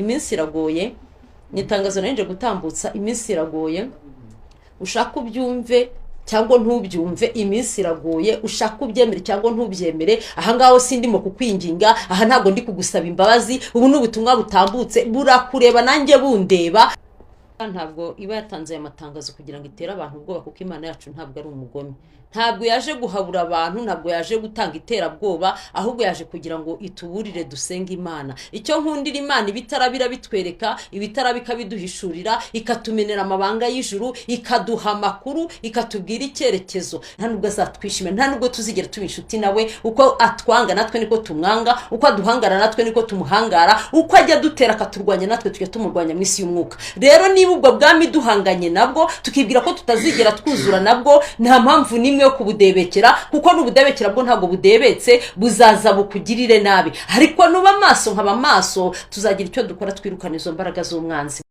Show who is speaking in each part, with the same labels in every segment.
Speaker 1: Iminsi iragoye, ni itangazo nari nje gutambutsa. Iminsi iragoye, ushaka ubyumve cyangwa ntubyumve, iminsi iragoye, ushaka ubyemere cyangwa ntubyemere. Ahangaha sindimo kukwinginga, aha ntabwo ndi kugusaba imbabazi. Ubu ni ubutumwa butambutse, burakureba nanjye bundeba. Ntabwo iba yatanze aya matangazo kugira ngo itere abantu ubwoba, kuko Imana yacu ntabwo ari umugome, ntabwo yaje guhabura abantu, ntabwo yaje gutanga iterabwoba, ahubwo yaje kugira ngo ituburire dusenge Imana. Icyo nkundira Imana, ibitarabira bitwereka, ibitaraba ikabiduhishurira, ikatumenera amabanga y'ijuru, ikaduha amakuru, ikatubwira icyerekezo. Nta nubwo azatwishimira, nta nubwo tuzigera tuba inshuti nawe. Uko atwanga natwe niko tumwanga, uko aduhangara natwe niko tumuhangara, uko ajya adutera akaturwanya natwe tujya tumurwanya mu isi y'umwuka. Rero niba ubwo bwami duhanganye nabwo, tukibwira ko tutazigera twuzura nabwo, nta mpamvu n'imwe yo kubudebekera, kuko n'ubudebekera bwo ntabwo budebetse, buzaza bukugirire nabi. Ariko nuba amaso nkaba amaso, tuzagira icyo dukora twirukana izo mbaraga z'umwanzi.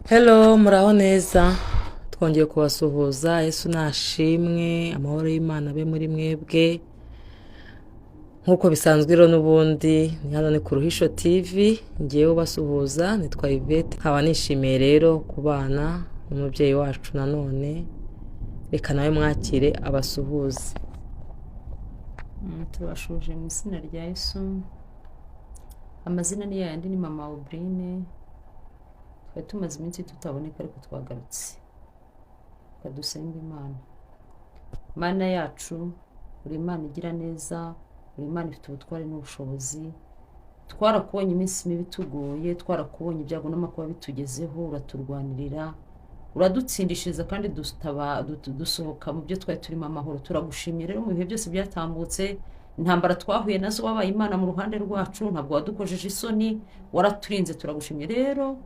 Speaker 2: Hello, muraho neza, twongeye kubasuhuza. Yesu nashimwe, amahoro y'Imana abe muri mwebwe. Nk'uko bisanzwe rero n'ubundi ni hano ni ku Ruhisho TV, ngewe ubasuhuza nitwa Yvette, nkaba nishimiye rero kubana n'umubyeyi wacu nanone. Reka nawe mwakire abasuhuze.
Speaker 1: Tubashuje mu izina rya Yesu. Amazina ni yayandi, ni Mama Obrine. Twari tumaze iminsi tutaboneka ariko twagarutse. Reka dusenge Imana. Mana yacu, uri Imana igira neza, uri Imana ifite ubutware n'ubushobozi. Twarakubonye iminsi mibi tugoye, twarakubonye ibyago n'amakuba bitugezeho, uraturwanirira, uradutsindishiriza kandi dusohoka mu byo twari turimo amahoro. Turagushimye rero mu bihe byose byatambutse, intambara twahuye nazo wabaye Imana mu ruhande rwacu, ntabwo wadukojeje isoni, waraturinze. Turagushimye rero.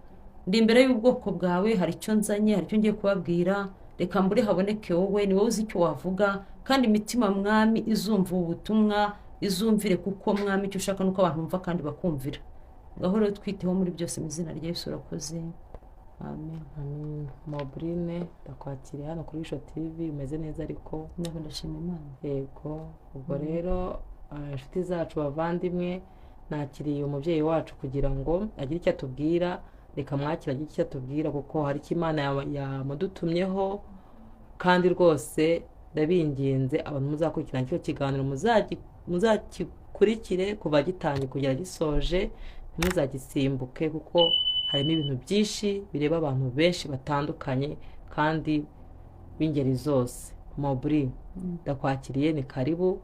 Speaker 1: Ndi imbere y'ubwoko bwawe, hari icyo nzanye, hari icyo ngiye kubabwira. Reka mbure haboneke wowe, ni wowe uzi icyo wavuga, kandi imitima Mwami izumva ubu butumwa izumvire, kuko Mwami icyo ushaka nuko abantu bumva kandi bakumvira. Ngaho rero twiteho muri byose mu izina rya Yesu, urakoze, amen.
Speaker 2: Amen. Mobrine, ndakwakiriye hano kuri Ruhisho TV, umeze neza ariko?
Speaker 1: Ntabwo, ndashima Imana.
Speaker 2: Yego, ubwo rero inshuti zacu, bavandimwe, nakiriye umubyeyi wacu kugira ngo agire icyo atubwira. Reka mwakire agire icyo atubwira, kuko hari icyo Imana yamudutumyeho. Kandi rwose ndabinginze, abantu muzakurikirana kino kiganiro muzagikurikire kuva gitangiye kugera gisoje, ntimuzagisimbuke, kuko harimo ibintu byinshi bireba abantu benshi batandukanye kandi b'ingeri zose. Mobri, ndakwakiriye, ni karibu,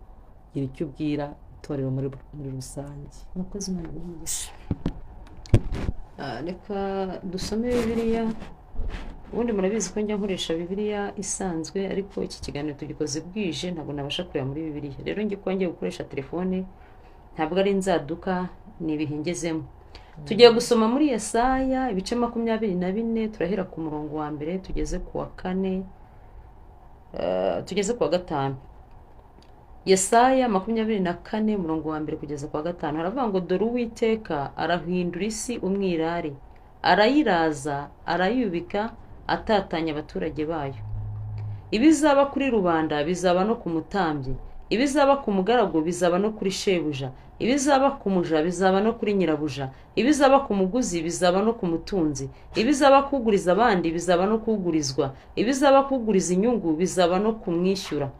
Speaker 2: gira icyo ubwira itorero muri rusange.
Speaker 1: Murakoze, Imana iguhe umugisha. Reka dusome Bibiliya. Ubundi murabizi ko njya nkoresha Bibiliya isanzwe, ariko iki kiganiro tugikoze bwije, ntabwo nabasha kureba muri Bibiliya. Rero njye kuba ngiye gukoresha telefone, ntabwo ari inzaduka, ni ibihe ngezemo. Tugiye gusoma muri Yesaya ibice 24, turahera ku murongo wa mbere tugeze ku wa kane, tugeze ku wa gatanu. Yesaya 24, umurongo wa mbere kugeza ku wa gatanu, haravuga ngo: "Dore Uwiteka arahindura isi umwirare, arayiraza, arayubika, atatanya abaturage bayo. Ibizaba kuri rubanda bizaba no ku mutambyi, ibizaba ku mugaragu bizaba no kuri shebuja, ibizaba ku muja bizaba no kuri nyirabuja, ibizaba ku muguzi bizaba no ku mutunzi, ibizaba kuguriza abandi bizaba no kugurizwa, ibizaba kuguriza inyungu bizaba no kumwishyura.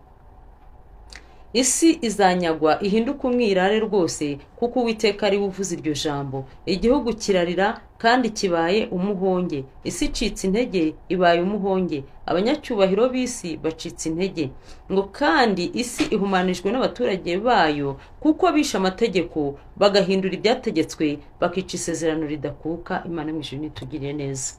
Speaker 1: Isi izanyagwa ihinduke umwirare rwose, kuko Uwiteka ari we uvuze iryo jambo. Igihugu kirarira kandi kibaye umuhonge, isi icitse intege, ibaye umuhonge, abanyacyubahiro b'isi bacitse intege. Ngo kandi isi ihumanijwe n'abaturage bayo, kuko bishe amategeko, bagahindura ibyategetswe, bakica isezerano ridakuka. Imana yo mu ijuru nitugirire neza."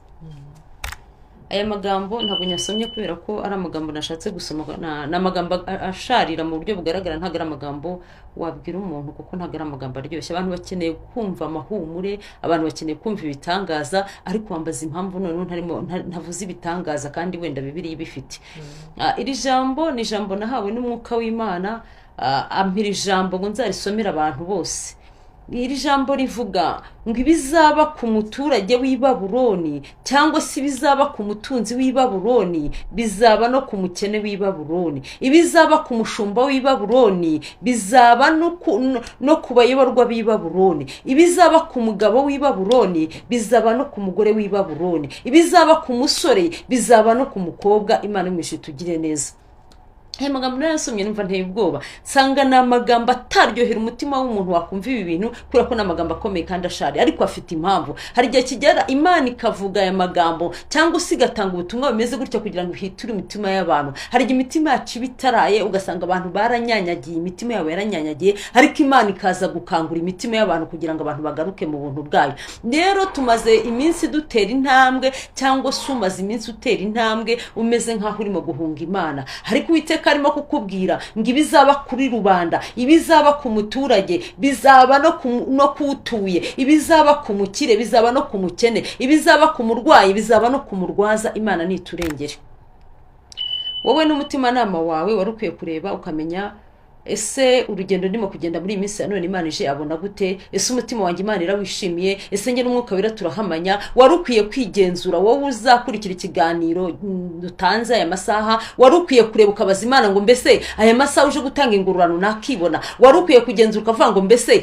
Speaker 1: Aya magambo ntabwo nyasomye kubera ko ari amagambo nashatse gusoma, ni amagambo asharira mu buryo bugaragara, ntabwo ari amagambo wabwira umuntu, kuko ntabwo ari amagambo aryoshye. Abantu bakeneye kumva amahumure, abantu bakeneye kumva ibitangaza, ariko wambaza impamvu noneho ntavuze ibitangaza kandi wenda Bibiliya ibifite. Iri jambo ni ijambo nahawe n'Umwuka w'Imana, ampira ijambo ngo nzarisomere abantu bose. Iri jambo rivuga ngo ibizaba ku muturage w'i Babuloni cyangwa se ibizaba ku mutunzi w'i Babuloni bizaba no ku mukene w'i Babuloni, ibizaba ku mushumba w'i Babuloni bizaba no ku bayoborwa b'i Babuloni, ibizaba ku mugabo w'i Babuloni bizaba no ku mugore w'i Babuloni, ibizaba ku musore bizaba no ku mukobwa. Imana imwishe tugire neza. Aya magambo narayasomye numva nteye ubwoba, nsanga ni amagambo ataryohera umutima w'umuntu wakumva ibi bintu, kubera ko ni amagambo akomeye kandi ashari, ariko afite impamvu. Hari igihe kigera Imana ikavuga aya magambo cyangwa se igatanga ubutumwa bumeze gutya kugira ngo ihiture imitima y'abantu. Hari igihe imitima yacu iba itaraye, ugasanga abantu baranyanyagiye, imitima yabo yaranyanyagiye, ariko Imana ikaza gukangura imitima y'abantu kugira ngo abantu bagaruke mu buntu bwayo. Rero tumaze iminsi dutera intambwe, cyangwa se umaze iminsi utera intambwe umeze nk'aho urimo guhunga Imana, ariko Uwiteka arimo kukubwira ngo ibizaba kuri rubanda, ibizaba ku muturage bizaba no kuwutuye, ibizaba ku mukire bizaba no ku mukene, ibizaba ku murwayi bizaba no ku murwaza. Imana niturengere. Wowe n'umutimanama wawe wari ukwiye kureba ukamenya: ese urugendo ndimo kugenda muri iyi minsi ya none Imana ije abona gute? Ese umutima wanjye Imana irawishimiye? Ese njye n'Umwuka Wera turahamanya? Wari ukwiye kwigenzura. Wowe uzakurikira ikiganiro dutanze aya masaha, wari ukwiye kureba ukabaza Imana ngo: mbese aya masaha uje gutanga ingororano nakibona? Wari ukwiye kugenzura ukavuga ngo: mbese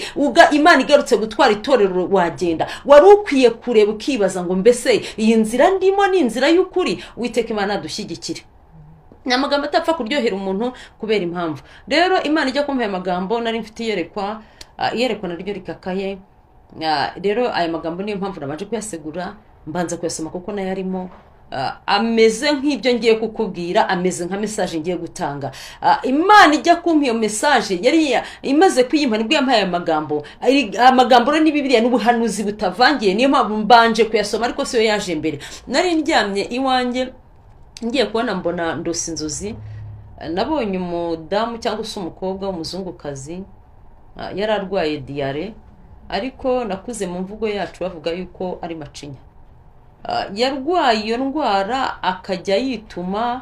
Speaker 1: Imana igarutse gutwara itorero wagenda? Wari ukwiye kureba ukibaza ngo: mbese iyi nzira ndimo ni inzira y'ukuri? Uwiteka Imana adushyigikire. Ni amagambo atapfa kuryohera umuntu kubera impamvu. Rero Imana ijya kumpa aya magambo, nari mfite iyerekwa, iyerekwa naryo rikakaye. Rero aya magambo niyo mpamvu nabanje kuyasegura, mbanza kuyasoma kuko nayo arimo, ameze nk'ibyo ngiye kukubwira, ameze nka message ngiye gutanga. Imana ijya kumpa iyo message, yari imaze kuyimpa nibwo yampaye aya magambo. Aya magambo rero ni Bibiliya, n'ubuhanuzi butavangiye, niyo mpamvu mbanje kuyasoma, ariko siyo yaje mbere. Nari ndyamye iwanjye, ngiye kubona mbona ndose inzozi. Nabonye umudamu cyangwa se umukobwa w'umuzungukazi, yari arwaye diyare, ariko nakuze mu mvugo yacu bavuga yuko ari macinya. Yarwaye iyo ndwara akajya yituma.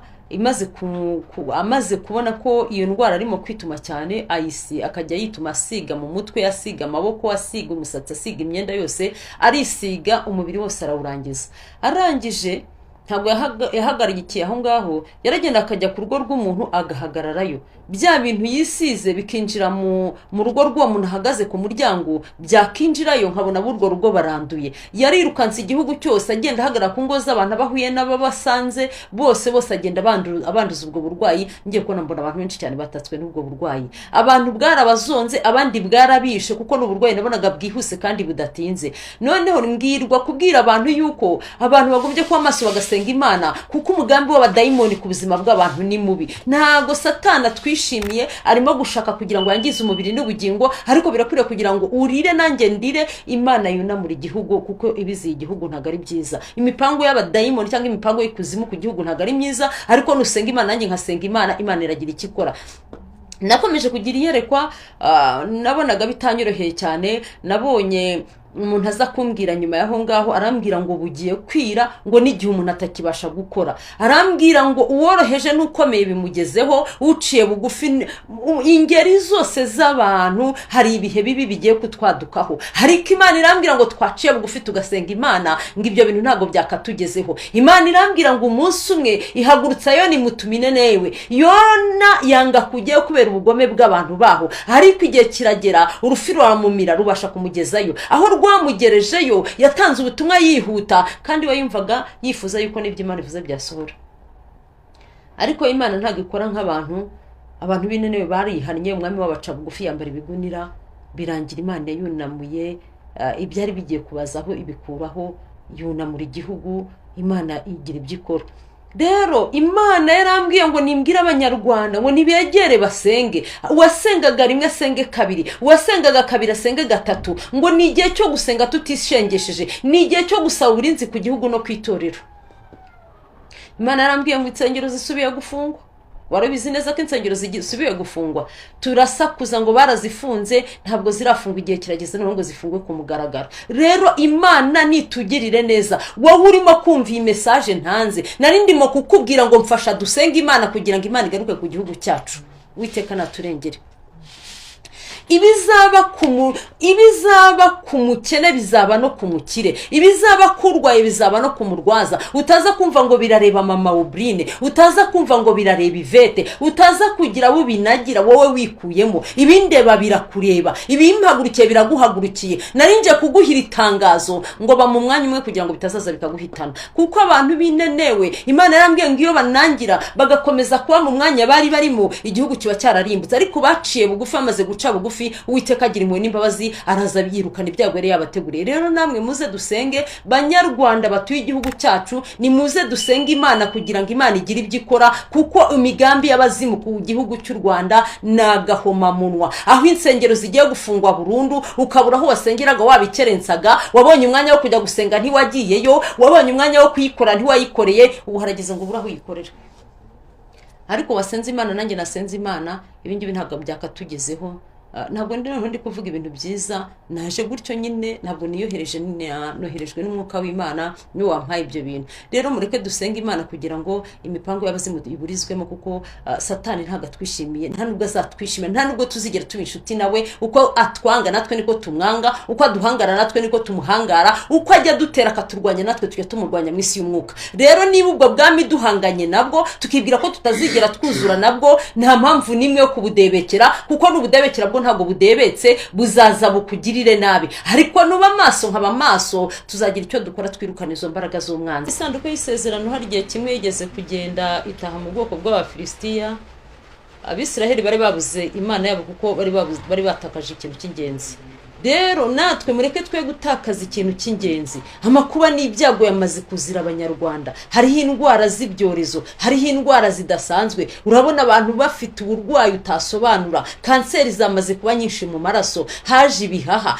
Speaker 1: Amaze kubona ko iyo ndwara arimo kwituma cyane, ayisi akajya yituma, asiga mu mutwe, asiga amaboko, asiga umusatsi, asiga imyenda yose, arisiga umubiri wose arawurangiza. Arangije ntabwo yahagarikiye aho ngaho, yaragenda akajya ku rugo rw'umuntu agahagararayo, bya bintu yisize bikinjira mu rugo rw'uwo muntu ahagaze ku muryango, byakinjirayo nkabona b'urwo rugo baranduye. Yarirukanse igihugu cyose, agenda ahagarara ku ngo z'abantu, abahuye n'ababasanze bose bose agenda abanduza ubwo burwayi. Ngiye kubona mbona abantu benshi cyane batatswe n'ubwo burwayi. Abantu bwarabazonze, abandi bwarabishe, kuko ni uburwayi nabonaga bwihuse kandi budatinze. Noneho mbwirwa kubwira abantu yuko abantu bagombye kuba maso bagasenga Imana, kuko umugambi w'abadayimoni ku buzima bw'abantu ni mubi. Ntago Satani atwishimiye, arimo gushaka kugira ngo yangize umubiri n'ubugingo, ariko birakwiriye kugira ngo urire nanjye ndire, Imana yunamura igihugu, kuko ibiziye igihugu ntabwo ari byiza. Imipango y'abadayimoni cyangwa imipango y'ikuzimu ku gihugu ntabwo ari myiza, ariko nusenga Imana nanjye nkasenga Imana, Imana iragira icyo ikora. Nakomeje kugira iyerekwa, nabonaga bitanyoroheye cyane. Nabonye umuntu aza kumbwira nyuma y'aho ngaho, arambwira ngo bugiye kwira, ngo n'igihe umuntu atakibasha gukora. Arambwira ngo uworoheje n'ukomeye bimugezeho, uciye bugufi, ingeri zose z'abantu, hari ibihe bibi bigiye kutwadukaho. Ariko Imana irambwira ngo twaciye bugufi tugasenga Imana, ngo ibyo bintu ntabwo byakatugezeho. Imana irambwira ngo umunsi umwe ihagurutsa Yona imutumine newe. Yona yanga kujyayo kubera ubugome bw'abantu baho, ariko igihe kiragera urufi ruramumira, rubasha kumugezayo. Aho rwamugerejeyo yatanze ubutumwa yihuta, kandi we yumvaga yifuza yuko n'ibyo Imana ivuze byasohora. Ariko Imana ntabwo ikora nk'abantu. Abantu b'Inenewe barihannye, umwami w'abaca bugufi, yambara ibigunira, birangira Imana yunamuye ibyari bigiye kubazaho, ibikuraho, yunamura igihugu. Imana igira ibyo ikora. Rero Imana yarambwiye ngo nimbwire Abanyarwanda ngo nibegere basenge. Uwasengaga rimwe asenge kabiri, uwasengaga kabiri asenge gatatu. Ngo ni igihe cyo gusenga tutishengesheje, ni igihe cyo gusaba uburinzi ku gihugu no ku itorero. Imana yarambwiye ngo insengero zisubiye gufungwa. Wari ubizi neza ko insengero zisubiye gufungwa? Turasakuza ngo barazifunze, ntabwo zirafungwa. Igihe kirageze noneho ngo zifungwe ku mugaragaro. Rero Imana nitugirire neza. Wowe urimo kumva iyi message ntanze, nari ndimo kukubwira ngo mfasha dusenge Imana kugira ngo Imana igaruke ku gihugu cyacu. Witeka naturengere. Ibizaba ku mukene bizaba no ku mukire, ibizaba ku urwaye bizaba no ku murwaza. Utaza kumva ngo birareba mama Obrine, utaza kumva ngo birareba Ivete, utaza kugira abo binagira wowe wikuyemo. Ibindeba birakureba, ibimpagurukiye biraguhagurukiye. Narinje kuguhira itangazo ngo ba mu mwanya umwe kugira ngo bitazaza bikaguhitana, kuko abantu b'inenewe Imana yarambwiye ngo iyo banangira bagakomeza kuba mu mwanya bari barimo, igihugu kiba cyararimbutse. Ariko baciye bugufi, bamaze guca bugufi, Uwiteka agira impuhwe n'imbabazi, araza yirukana ibyago yari yabateguriye. Rero namwe muze dusenge, banyarwanda batuye igihugu cyacu, nimuze dusenge Imana kugira ngo Imana igire ibyo ikora, kuko imigambi y'abazimu ku gihugu cy'u Rwanda ni agahomamunwa. Aho insengero zigiye gufungwa burundu, ukabura aho wasengeraga wabikerensaga, wabonye umwanya wo kujya gusenga ntiwagiyeyo, wabonye umwanya wo kuyikora ntiwayikoreye, ubu harageze ngo ubure aho uyikorera. Ariko wasenze Imana, nanjye nasenze Imana, ibingibi ntabwo byakatugezeho. Ntabwo ndi noneho ndi kuvuga ibintu byiza, naje gutyo nyine, ntabwo niyohereje, noherejwe n'umwuka w'Imana niwe wampaye ibyo bintu. Rero mureke dusenge Imana kugira ngo imipango y'abazimu iburizwemo, kuko Satani ntabwo atwishimiye, nta nubwo azatwishimira, nta nubwo tuzigera tuba inshuti nawe. Uko atwanga natwe niko tumwanga, uko aduhangara natwe niko tumuhangara, uko ajya adutera akaturwanya natwe tujya tumurwanya mu isi y'umwuka. Rero niba ubwo bwami duhanganye nabwo, tukibwira ko tutazigera twuzura nabwo, nta mpamvu n'imwe yo kubudebekera, kuko n'ubudebekera bwo ntabwo budebetse, buzaza bukugirire nabi. Ariko nuba amaso nkaba amaso, tuzagira icyo dukora twirukana izo mbaraga z'umwanzi. Isanduku y'isezerano hari igihe kimwe yigeze kugenda itaha mu bwoko bw'Abafilisitiya. Abisiraheli bari babuze Imana yabo kuko bari batakaje ikintu cy'ingenzi. Rero natwe mureke twe gutakaza ikintu cy'ingenzi. Amakuba n'ibyago yamaze kuzira abanyarwanda. Hariho indwara z'ibyorezo, hariho indwara zidasanzwe. Urabona abantu bafite uburwayi utasobanura, kanseri zamaze kuba nyinshi mu maraso, haje ibihaha,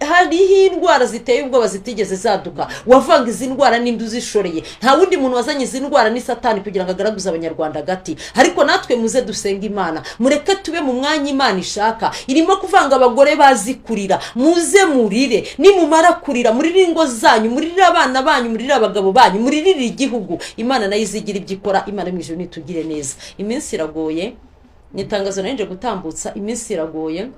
Speaker 1: hariho indwara ziteye ubwoba zitigeze zaduka. Wavanga izi ndwara n'indi uzishoreye? Nta wundi muntu wazanye izi ndwara, ni Satani, kugira ngo agaragaze abanyarwanda agati. Ariko natwe muze dusenge Imana, mureke tube mu mwanya Imana ishaka. Irimo kuvanga abagore bazi kurira, muze murire. Nimumara kurira, muririre ingo zanyu, muririre abana banyu, muririre abagabo banyu, muririre igihugu. Imana nayo izigira ibyo ikora. Imana mu ijuru nitugire neza. Iminsi iragoye. Ni itangazo narinje gutambutsa. Iminsi iragoye,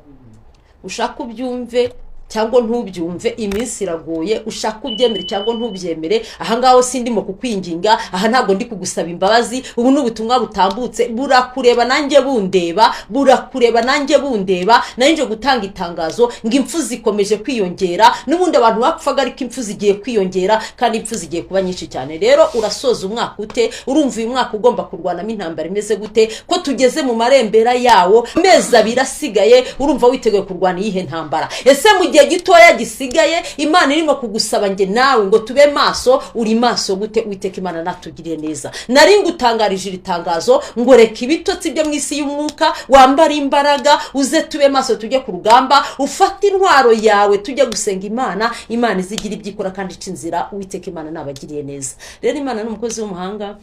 Speaker 1: ushaka ubyumve cyangwa ntubyumve, iminsi iragoye, ushaka ubyemere cyangwa ntubyemere. Ahangaha sindimo kukwinginga, aha ntabwo ndi kugusaba imbabazi. Ubu ni ubutumwa butambutse, burakureba nanjye bundeba, burakureba nanjye bundeba. Nari gutanga itangazo ngo impfu zikomeje kwiyongera. N'ubundi abantu bapfaga, ariko impfu zigiye kwiyongera, kandi impfu zigiye kuba nyinshi cyane. Rero urasoza umwaka ute? Urumva uyu mwaka ugomba kurwanamo intambara imeze gute, ko tugeze mu marembera yawo, amezi 2 asigaye? Urumva witeguye kurwana iyihe ntambara? Ese mu gihe gitoya gisigaye Imana irimo kugusaba njye nawe ngo tube maso, uri maso gute? Uwiteka Imana natugiriye neza. Nari ngutangarije iri tangazo ngo reka ibitotsi byo mu isi y'umwuka, wambare imbaraga, uze tube maso, tujye ku rugamba, ufate intwaro yawe, tujye gusenga Imana. Imana izigira ibyo ikora kandi ica inzira. Uwiteka Imana nabagiriye neza. Rero Imana ni umukozi w'umuhanga,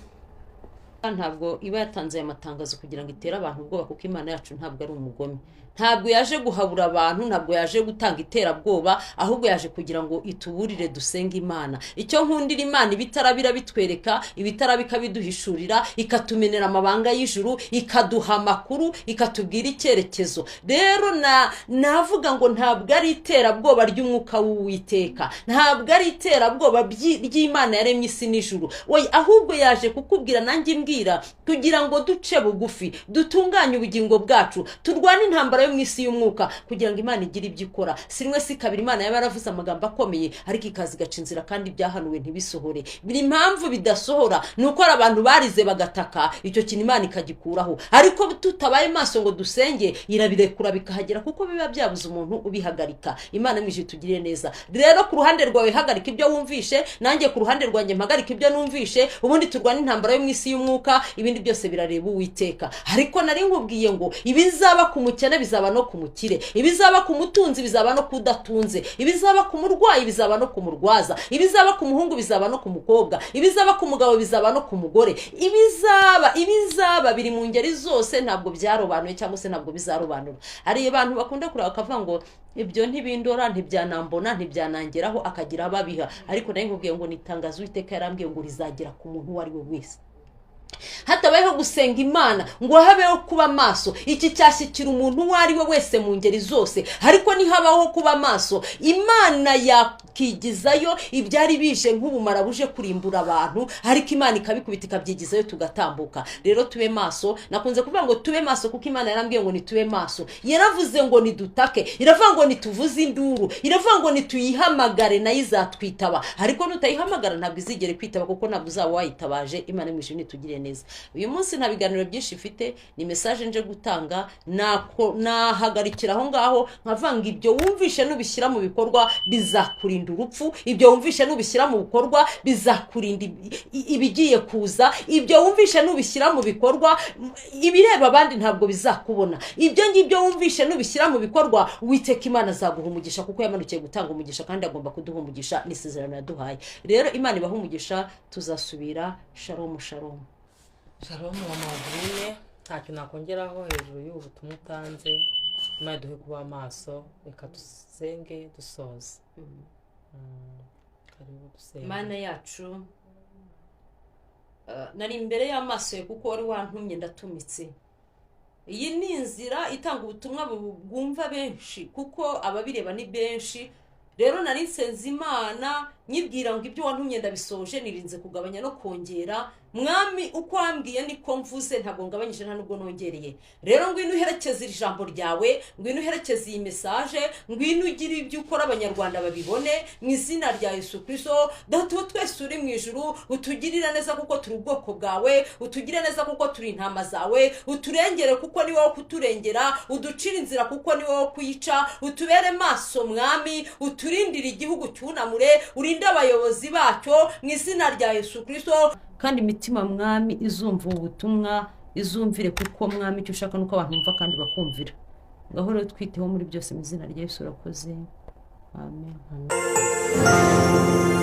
Speaker 1: ntabwo iba yatanze aya matangazo kugira ngo itere abantu ubwoba, kuko Imana yacu ntabwo ari umugome, ntabwo yaje guhabura abantu, ntabwo yaje gutanga iterabwoba, ahubwo yaje kugira ngo ituburire dusenge Imana. Icyo nkundira Imana, ibitarabira bitwereka, ibitaraba ikabiduhishurira, ikatumenera amabanga y'ijuru, ikaduha amakuru, ikatubwira icyerekezo. Rero navuga ngo ntabwo ari iterabwoba ry'umwuka w'Uwiteka, ntabwo ari iterabwoba ry'Imana yaremye isi n'ijuru, ahubwo yaje kukubwira nanjye imbwira kugira ngo duce bugufi, dutunganye ubugingo bwacu, turwane intambara yo mu isi y'umwuka kugira ngo Imana igire ibyo ikora. Si rimwe si kabiri Imana yaba yaravuze amagambo akomeye, ariko ikaza igaca inzira kandi ibyahanuwe ntibisohore. Buri impamvu bidasohora ni uko hari abantu barize bagataka, icyo kintu Imana ikagikuraho. Ariko tutabaye maso ngo dusenge, irabirekura bikahagera, kuko biba byabuze umuntu ubihagarika. Imana mu ijuru itugirire neza. Rero ku ruhande rwawe hagarika ibyo wumvishe, nanjye ku ruhande rwanjye mpagarika ibyo numvishe, ubundi turwane intambara yo mu isi y'umwuka. Ibindi byose birareba Uwiteka. Ariko nari nkubwiye ngo ibizaba ku mukene bizaba no ku mukire, ibizaba ku mutunzi bizaba no kudatunze, ibizaba ku murwayi bizaba no ku murwaza, ibizaba ku muhungu bizaba no ku mukobwa, ibizaba ku mugabo bizaba no ku mugore. Ibizaba biri mu ngeri zose, ntabwo byarobanuye cyangwa se ntabwo bizarobanura. Hari abantu bakunda kureba bakavuga ngo ibyo ntibindora, ntibyanambona, ntibyanangeraho, akagira ababiha. Ariko nayo nkubwiye ngo ni itangazo Uwiteka yarambwiye ngo rizagera ku muntu uwo ari we wese. Hatabayeho gusenga Imana ngo habeho kuba maso, iki cyashyikira umuntu uwo ari we wese mu ngeri zose. Ariko nihabaho kuba maso, Imana yakigizayo ibyari bije nk'ubumara buje kurimbura abantu, ariko Imana ikabikubita ikabyigizayo tugatambuka. Rero tube maso. Nakunze kuvuga ngo tube maso kuko Imana yarambwiye ngo nitube maso. Yaravuze ngo nidutake, iravuga ngo nituvuze induru, iravuga ngo nituyihamagare nayo izatwitaba. Ariko nutayihamagara ntabwo izigere kwitaba, kuko ntabwo uzaba wayitabaje. Imana mu ijuru nitugirire neza. Uyu munsi nta biganiro byinshi mfite, ni message nje gutanga. Nahagarikira aho ngaho nkavanga ibyo wumvishe nubishyira mu bikorwa bizakurinda urupfu, ibyo wumvishe nubishyira mu bikorwa bizakurinda ibigiye kuza, ibyo wumvishe nubishyira mu bikorwa ibireba abandi ntabwo bizakubona. Ibyo ngibyo wumvishe nubishyira mu bikorwa, Uwiteka Imana azaguha umugisha, kuko yamanukiye gutanga umugisha kandi agomba kuduha umugisha n'isezerano yaduhaye. Rero Imana ibahe umugisha, tuzasubira. Shalom, shalom.
Speaker 2: Shalom mama Adeline, ntacyo nakongeraho hejuru y'ubu butumwa utanze. Imana iduhe kuba amaso. Reka dusenge dusoza. Karibu dusenge.
Speaker 1: Mana yacu, nari imbere y'amaso ye kuko wari wantumye ndatumitse. Iyi ni inzira itanga ubutumwa bwumva benshi, kuko ababireba ni benshi. Rero nari nsenze Imana nyibwira ngo ibyo wantumye ndabisoje, nirinze kugabanya no kongera. Mwami, uko wambwiye niko mvuze, ntabwo ngabanyije nta nubwo nongereye. Rero ngwino uherekeze iri jambo ryawe, ngwino uherekeze iyi message, ngwino ugire ibyo ukora Abanyarwanda babibone mu izina rya Yesu Kristo. Data wa twese uri mu ijuru, utugirira neza kuko turi ubwoko bwawe, utugire neza kuko turi intama zawe, uturengere kuko ni wowe kuturengera, uducire inzira kuko ni wowe kuyica, utubere maso Mwami, uturindire igihugu cyunamure, urinde abayobozi bacyo mu izina rya Yesu Kristo. Kandi imitima Mwami izumva ubu butumwa izumvire, kuko Mwami icyo ushaka nuko abantu bumva kandi bakumvira. Ngaho rero twiteho muri byose mu izina rya Yesu. Urakoze, amen.
Speaker 2: Amen.